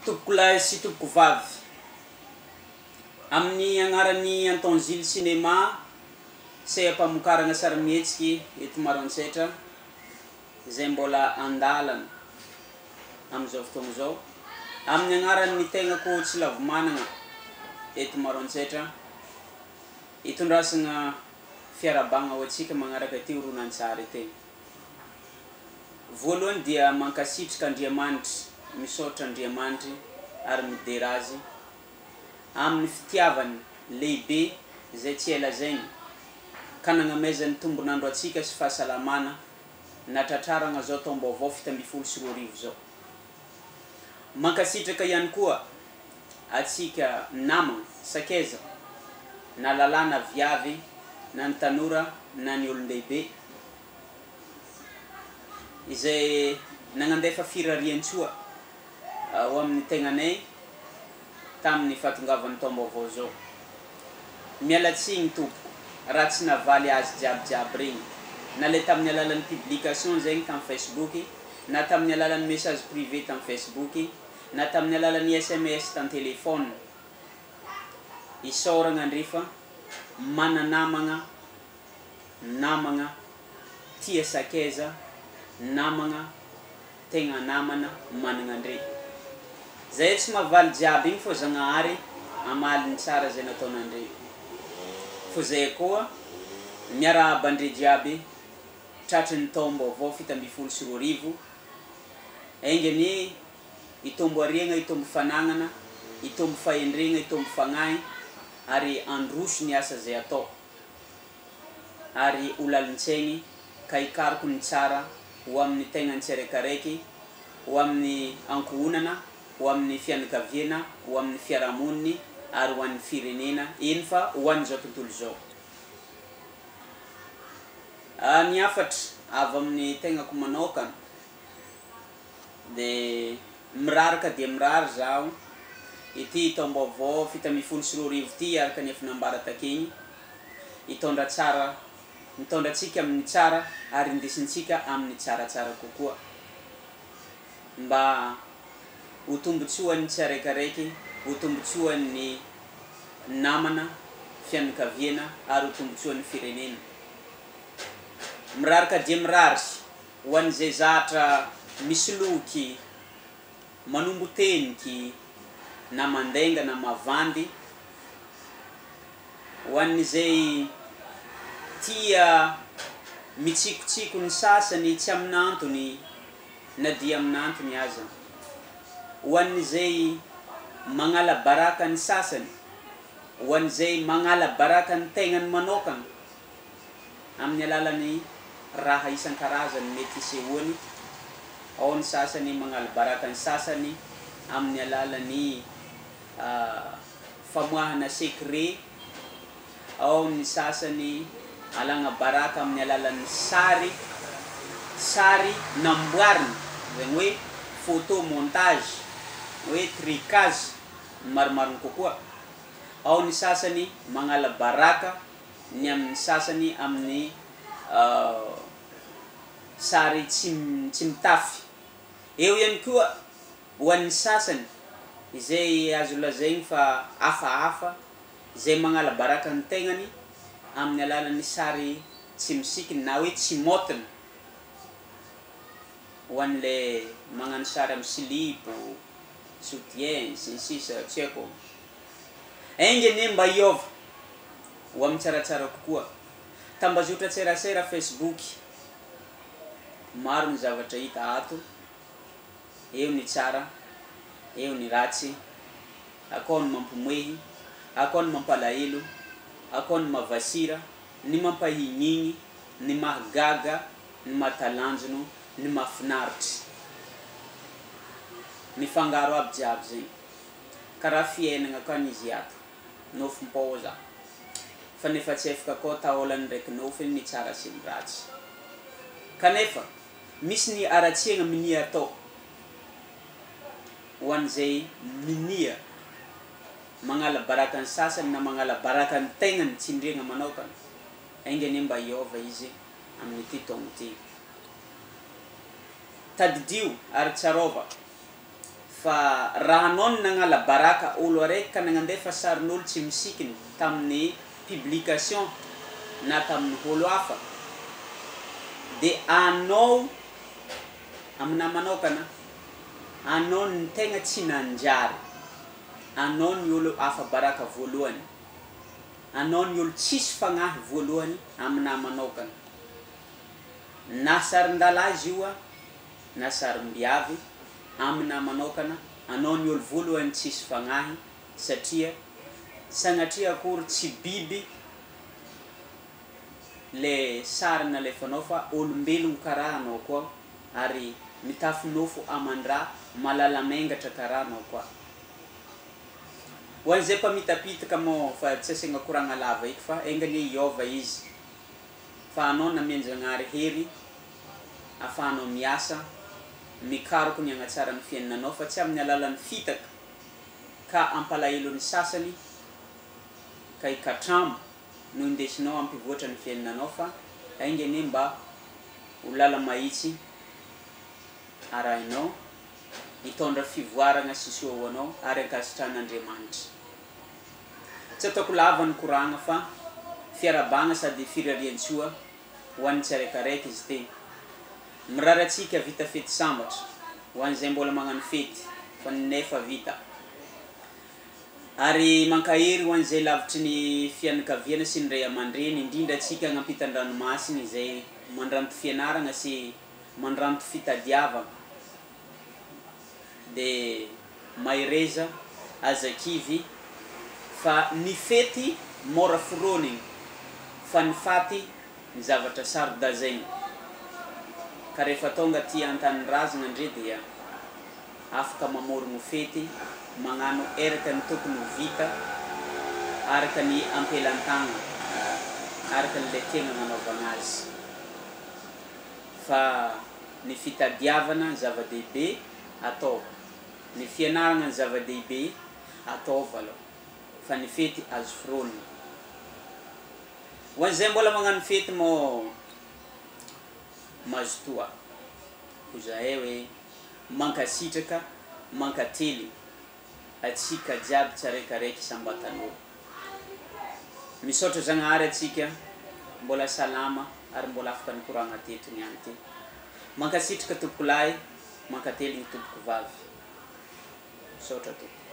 Tompokolahy sy tompokovavy, amin'ny agnaran'ny Antonzily Cinéma, seha-pamokarana sarimihetsiky eto Maroantsetra, izay mbola an-dalana amin'izao fotoana izao, amin'ny agnaran'ny tegnako Tsilavomanagna eto Maroantsetra, itondrasagna fiarahabagna ho antsika magnaraka ity horonantsary ity. Voalohany dia mankasitrka Andriamanitry, misaotra Andriamanitry ary midera Azy amin'ny fitiavany lehibe izay tsy hay lazaina ka nagnamezany tombon'andro antsika sy fahasalamana natratraragna zao taom-baovao 2017 zao. Mankasitraka ihany koa atsika namagna, sakaiza, na lalahy na viavy, na ny tanora na ny olon-dehibe izay nagnandefa firarian-tsoa ho amin'ny tegnanay tamin'ny fahatongavan'ny taom-baovao zao. Miala tsiny tompoko raha tsy navaly azy jiaby jiaby regny, na le tamin'ny alalan'ny publication zegny tamin'ny facebook, na tamin'ny alalan'ny message privé tamin'ny facebook, na tamin'ny alalan'ny sms tan-telephone. Isaoragna ndre fa mana-namagna, namagna tia sakaiza, namagna tegna namana managna andre. Zay tsy mahavaly jiaby igny fô Zagnahary hamaly ny tsara zay nataonandre. Fô zay koa miarahaba andre jiaby tratry ny taom-baovao 2017, enga anie hitombo hariagna, hitombo fanagnana, hitombo fahendregna, hitombo fagnahy ary handroso ny asa zay atao ary ho lalin-tsaigny ka hikaroko ny tsara ho amin'ny tegnan'ny tsiaraikaraiky, ho amin'ny ankohonana, ho amin'ny fianakaviana, ho amin'ny fiarahamoniny ary ho an'ny firenena, eny fa ho an'izao tontolo izao. Ny hafatra avy amin'ny tegnako manokana dia mirary ka dia mirary zaho ity taom-baovao 2017 ity araka ny efa nambara takeny hitondra tsara mitondra antsika amin'ny tsara ary indesintsika amin'ny tsaratsara kokoa mba ho tombotsoan'ny tsiaraikaraiky, ho tombotsoan'ny namana, fianakaviana ary ho tombotsoan'ny firenena. Mirary ka dia mirary ho an'izay zatra misoloky, manombo teniky na mandainga na mavandy, Ho an'izay tia mitsikotsiko ny sasany tsy amin'antony na dia amin'antony aza. Ho an'izay magnala baraka ny sasany, ho an'izay magnala baraka ny tegnany manokana amin'ny alalan'ny raha isan-karazany mety hisehoany, ao ny sasany magnala baraka ny sasany amin'ny alalan'ny famoahana secret, ao ny sasany alagna baraka amin'ny alalan'ny sary, sary namboarina, zegny hoe photo montage, hoe trucage ny marimarina kokoa, ao ny sasany magnala baraka ny amin'ny sasany amin'ny sary tsy tsy mitafy, eo ihany koa Ho an'ny sasany, izay azo lazaigny fa hafahafa, izay magnala baraka ny tegnany amin'ny alalan'ny sary tsy misikina na hoe tsy maotina, ho an'ilay magnano sary amin'ny silipo, soutien, sy ny sisa tsy haiko. Enga anie mba hiova ho amin'ny tsaratsara kokoa. Tambazotran-tserasera Facebook, maro ny zavatra hita ato. Eo ny tsara, eo ny ratsy, akao ny mampimoehy, akao ny mampalahelo, akao ny mavasira, ny mampahignigny, ny mahagaga, ny mahatalanjono, ny mahafinaritry. Mifangaro aby jiaby zegny. Karaha fiainagna ka ny izy ato. Nofim-pôza. Fa nefa tsy efaka koa taolany ndraiky nofiny ny tsara sy ny ratsy. Kanefa. Misy ny haratsiagna minia atao ho an'izay minia magnala baraka ny sasany na magnala baraka ny tegnany tsindriagna manokana, enga anie mba hiôva izy amin'ity taogno ity. Tadidio ary tsarôva Fa raha anao no nagnala baraka olo araiky ka nagnandefa sarin'olo tsy misikiny tamin'ny publication na tamin'ny olo hafa de anao aminahy manokana anao no tegna tsy nanjary, anao ny olo afa-baraka voalohany, anao ny olo tsisy fagnahy voalohany aminahy manokana. Na sarin-dalahy izy io na sarim-biavy, aminahy manokana anao ny olo voalohany tsisy fagnahy satria sagnatria akory tsy biby le sary nalefanao fa olombelogno karaha anao koa ary mitafy nofo aman-drà mahalala mengatra karaha anao koa. Ho an'izay mpamitapitaka moa fa tsy asiagna koragna lava eky fa enga anie hiôva izy fa anao namian-jagnahary hery afahanao miasa, mikaroko ny hagnatsara ny fiaignananao fa tsy amin'ny alalan'ny fitaka ka hampalahelo ny sasany ka hikatramo no indesinao hampivoatra ny fiaignananao fa enga anie mba ho lala-mahitsy arahinao hitondra fivoaragna sy soa ho anao ary ankasitrahan'Andriamanitra. Tsy ataoko lava ny koragna fa fiarahabagna sady firariantsoa ho an'ny tsiraikaraiky izy ty. Mirary antsika vita fety sambatra ho an'izay mbola magnano fety fa nefa vita. Ary mankahery ho an'izay lavitry ny fianakaviana sy ny ray aman-dreny, indrindra antsika agny ampitan-dranomasina izay mandranto fianaragna sy mandranto fitadiavagna. De mahereza, aza kivy fa ny fety môra foronigny fa ny faty ny zavatra saro-dazaigny. Ka rehefa tônga aty an-tanindrazagna ndre dia afaka mamorogno fety, magnano eraka ny tokony ho vita araka ny ampelan-tagnana, araka ny le tiagna agnanaovagna azy. Fa ny fitadiavana ny zava-dehibe ataova, ny fianaragna ny zava-dehibe ataova aloha fa ny fety azo foronina. Ho an'izay mbola magnano fety moa mazotoa ho zahay hoe mankasitraka mankateligny atsika jiaby tsaraikaraiky isam-batan'olo. Misaotra Zagnahary atsika mbola salama ary mbola afaka nikoragna teto niany ty. Mankasitraka tompokolahy, mankateligny tompoko vavy. Misaotra tompoko.